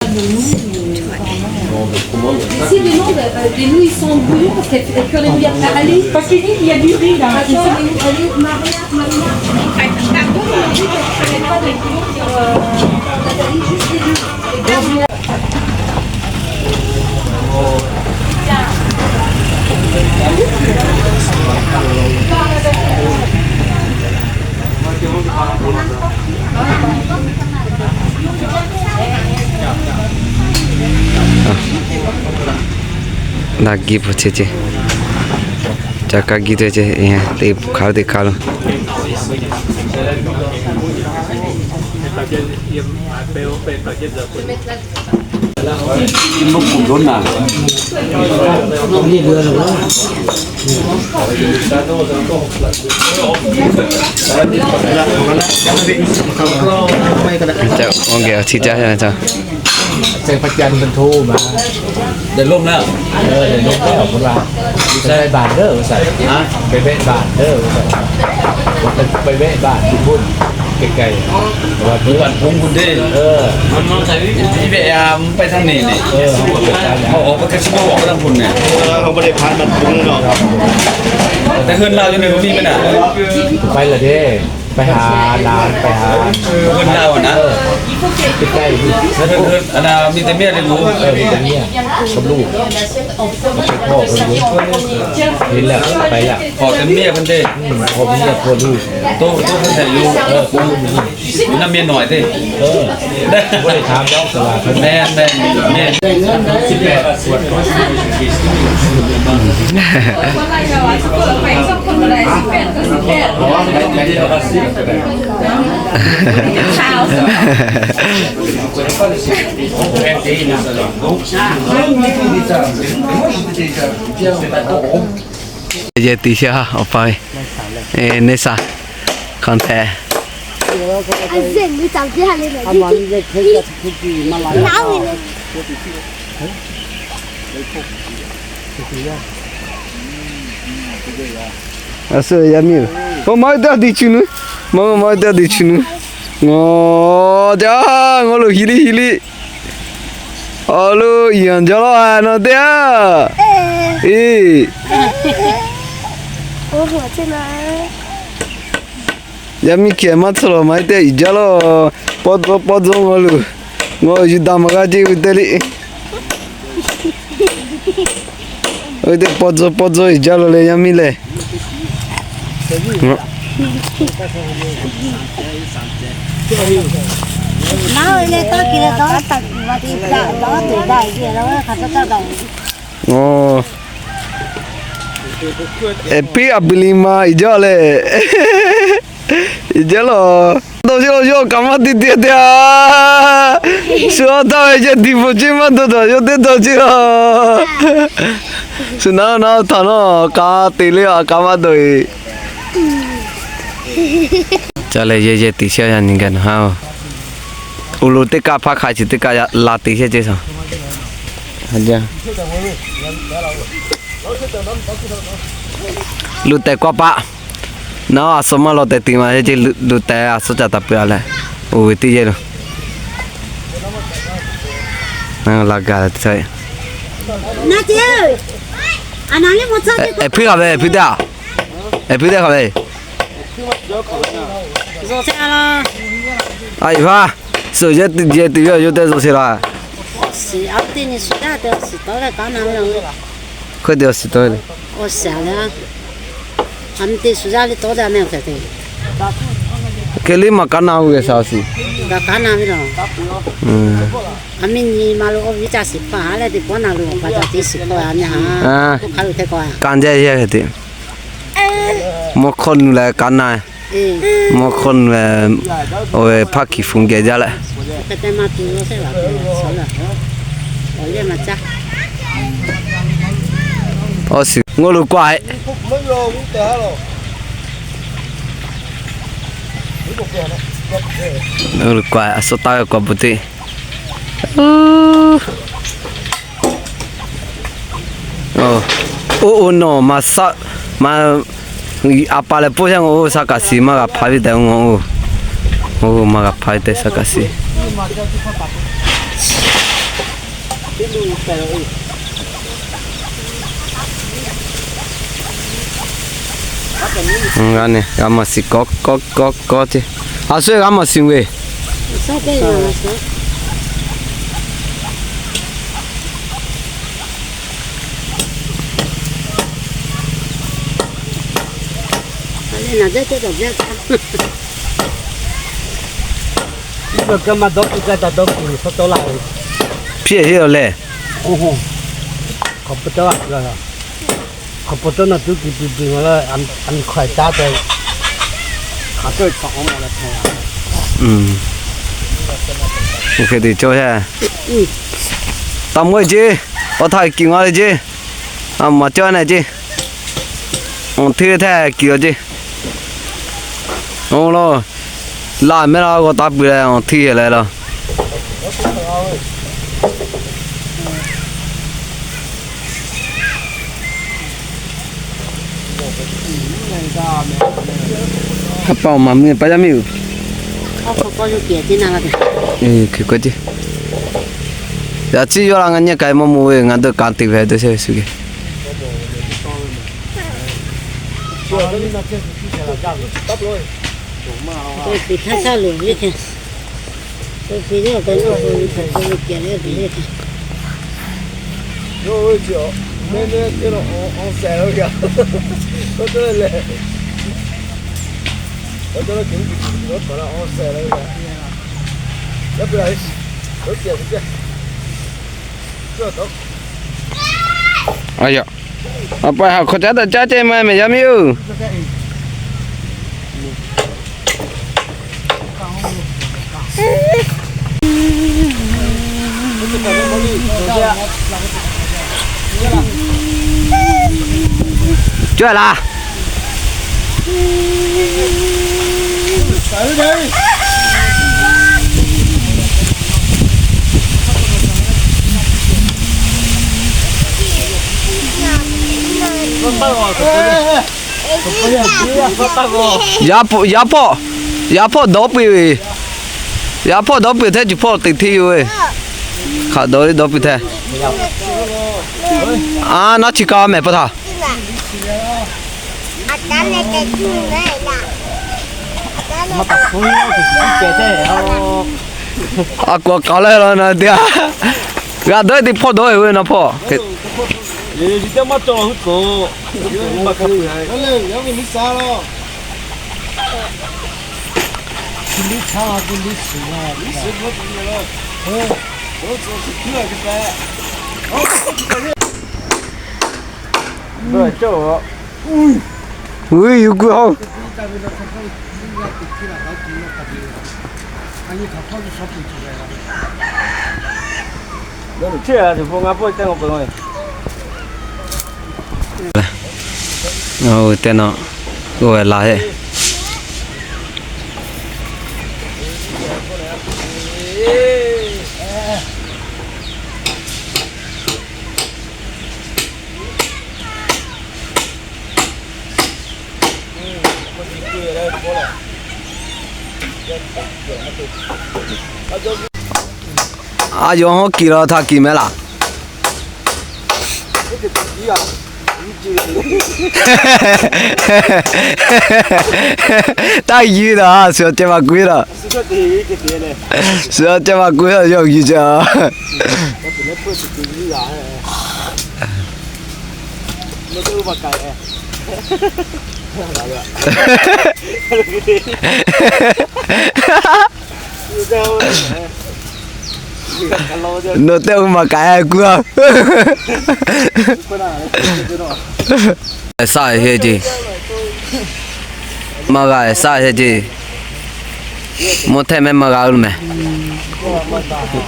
Ici, les noms, euh, les noix, ils sont en bouillon parce qu'elles, elles cuirent les nouilles après. Allez, parce qu'il dit qu'il y a du riz, là. Attends, elle est, elle est Maria, Maria. Pardon, on a dit qu'elle ne fallait pas de bouillon sur, euh, Nathalie, juste les deux. Les deux. Daꞈ giˇ peuˬ ce ce. Ca kaˇ giˇ te ce, teˇ hk'aˇ teˇ hk'aˇ lo. Ca, oˇ geh awˬ chi caˇ ca. แสงพระจันทร์มันโทรมา เดี๋ยวล่มแล้ว เออ เดี๋ยวล่มแล้ว ผมว่า ไปแวะบ้านเด้อ ว่าซั่น ฮะ ไปแวะบ้านเด้อ ว่าซั่น ไปแวะบ้านที่พุ้น ใกล้ๆ ว่า มีบ้านพุ้นพุ้นเด้ เออ มันมาใส่วิธี ที่พยายามไปทางนี้นี่ เออ เขาก็ไปทางนี้ เขาออกไปแค่ชั่วโมงออกไปทางพุ้นเนี่ย เออ เขาไม่ได้ผ่านบ้านพุ้นเนาะ แต่เฮือนลาวอยู่ในบ่มีไหมน่ะ ไปละเด้ ไปหาหลาน ไปหา เฮือนลาวอะนะ เออ ใกล้ๆ แล้วเฮือน เฮือน อันน่ะ มีแต่เมียเลยหนู เออ มีแต่เมียกับลูก ไปพ่อเพิ่นอยู่ เห็นแล้ว ไปแล้ว พ่อแต่เมียเพิ่นเด้ อืม พ่อเมียพ่อลูก โต โตเพิ่นแต่อยู่ เออ อยู่นำเมียน้อยเด้ เออ บ่ได้ถามดอก แต่ว่าเพิ่น แม่น แม่น แม่น สิบแปด ขวบ Yehˬ tiˍ shaˆ awˬ pa ve, neˇ saˍ, hk'aˬ hk'e. A suh yaˇ miˇ, maˇ maˇ teˇ g'aˇ diˬ chi nuˇ, maˇ maˇ teˇ g'aˇ diˬ chi nuˇ. Ngaw jaˇ, ngaw loˬ hiˍ liˇ hiˍ liˇ. Awˬ lo iˍ yanˍ jaˇ lawˇ a, nawˬ teˇ g'aˇ. Eˬ, yaˇ miˇ hkiˬ maˇ tcuh lawˬ, maˇ heˆ teˇ g'aˇ iˍ jaˇ lawˇ. Pawˇ dawˇ pawˇ dawˇ ngaw loˬ, ngaw yuˬ daꞈ maˍ g'a ceˇ ve teˇ liˇ. Oˇ ve teˇ pawˇ dawˇ pawˇ dawˇ iˍ jaˇ lawˇ leh yaˇ miˇ lehˬ. Eˬ, piˇ a buiˬ liˍ ma iˍ jaˇ lehˬ. Iˍ jaˇ lawˬ. Dawˇ cheˇ lawˬ, yawˇ kaꞈ maˇ te te te a. Shu a taˇ ve ceh tiˍ pfuhˍ ceˇ maˇ dawˇ dawˬ, yawˇ teˇ dawˇ cheˇ lawˬ. Shu naˉ naˉ htaꞈ nawˉ ka te le a, ka maˇ dawˬ e. Ca leh yehˬ yehˬ tiˍ shehˇ yaˇ nyi gaˬ nawˬ ha oˬ. Uˬ loˍ teˇ kaˆ hpaˇ hk'a chi teˇ kaˆ la te shehˇ ceˇ shaˍ. Luˬ tehˬ kawˆ paˆ. Naˉ a suh maˇ law tehˬ tiˍ ma ceˇ, luˬ tehˬ a suh ca taˍ peuˬ a leh, oˇ ve teˇ yehˬ lo. Laˬ gaˬ ehˉ hpiˇ hk'a ve, hpiˇ teˇ a, ehˉ hpiˇ teˇ hk'a ve. A iˍ hpaˇ, suhˍ yehˬ tiˍ yehˬ tiˍ ve awˬ yawˇ teˇ zuhꞈ sheˍ la. Hk'e te awˬ shiˍ tawˇ ve le. Hk'e liˇ maˬ kaˉ na ve geh shaˍ awˬ shiˍ. Kanˇ jaˇ yehˇ hk'e te. Mawˇ hkawˇ nu leh kaˉ na. Mawˇ hkawˇ nu leh, oˇ ve hpaˇ hkiˬ hpu geh jaˇ leh. Awˬ shiˍ ngaw loˬ kaꞈ, ngaw loˬ kaꞈ a suh taˇ ve kaꞈ bvuhꞈ teˇ. Oˇ oˇ nawˬ maˇ saˆ, maˇ, a pa leh poˇ shaˆ ngaw oˇ saˆ kaꞈ shiˍ maˇ g'a hpaˇ ve tehꞈ ngaw oˇ. Oˇ maˇ g'a hpaˇ ve tehꞈ saˆ kaꞈ shiˍ. G'a mawˬ shiˍ kawˆ kawˆ kawˆ kawˆ ceˇ. A shu g'a mawˬ shiˍ ve. Hpiˇ heˆ awˬ lehˬ. Hk'e te cawˇ yaˇ. Taˇ mawˇ ceˇ. Awˬ htaˇ kiˬ ngaˇ le ceˇ. A maˬ cawˇ ne ceˇ. Awˬ hteˇ hteˇ kiˬ awˬ ceˇ. Oˇ laˇ, laˇ mehˉ laˇ g'aw taˇ pui leh awˬ hteˇ leh laˇ. Aˉ pa awˬ maˍ mui pa yaˇ miˇ uiˍ. Yaꞈ chi yawˇ la ngaˬ nyi k'ai mawˇ mawˇ ve ngaˬ dawˇ kaꞈ te ve dawˇ shehˍ ve suh geh. A yaꞈ, a pa haꞈ hk'aw caˉ taꞈ caˉ ceh maˇ mehˍ yaˇ miˇ oˬ. Cawˇ laˇ. Yaˇ hpawˇ, yaˇ hpawˇ, yaˇ hpawˇ dawˇ peuˬ ve. Yaˇ hpawˇ dawˇ peuˬ hteˇ, cuˬ hpawˇ teꞈ hteˇ yoˬ ve. Hk'aˬ dawˇ ve dawˇ peuˬ hteˇ. A, naˉ chi kaꞈ mehˍ pa htaꞈ. A k'awꞈ k'aoˍ leh la na teˇ g'aˇ dawˇ ve teˇ hpawˇ dawˇ ve naˬ hpawˇ. Uiˉ, yuˬ kuiˬ haw. Teˇ naw, oˇ ve laˬ heˆ. A yawˇ hawˉ kiˬ la htaˇ kiˬ mehˍ laˬ. Taˇ yiˇ taꞈ, suhˍ ceh maˇ k'oˆ taꞈ. Suhˍ ceh maˇ k'oˆ taꞈ, yawˇ yiˇ ceh. Nawˬ tehˆ oˇ maˬ kaꞈ e kuˇ a. Saˇ heˆ ceˇ. Maˇ g'a saˇ heˆ ceˇ. Mvuhˇ htehˆ mehˆ maˇ g'a lo mehˍ.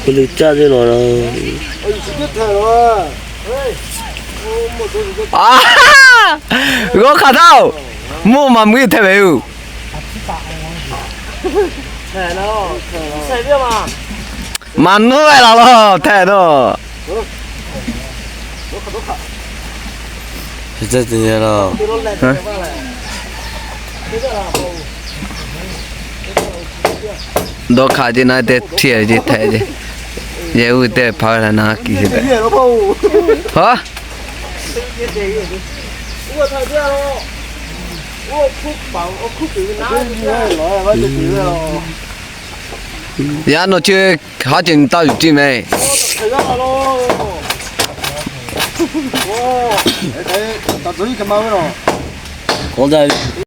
Pui leh caˇ teˇ lawˬ la. G'awˇ hk'aˬ htaˇ oˬ, mvuhˇ maˍ mui htehˆ ve yoˬ. Maˍ nuˇ ve laˬ laˬ htehˆ nawˬ. Dawˇ hk'aˇ ceˇ na te htiˇ ceˇ htehˆ ceˇ. Yehˇ uˇ teˇ hpaˍ la na kiˬ sheˍ tehꞈ. Haˉ, yaˇ nawˬ chi haˉ ceuˬ nyi taˇ yuˬ ceˇ mehˍ. K'awꞈ daꞈ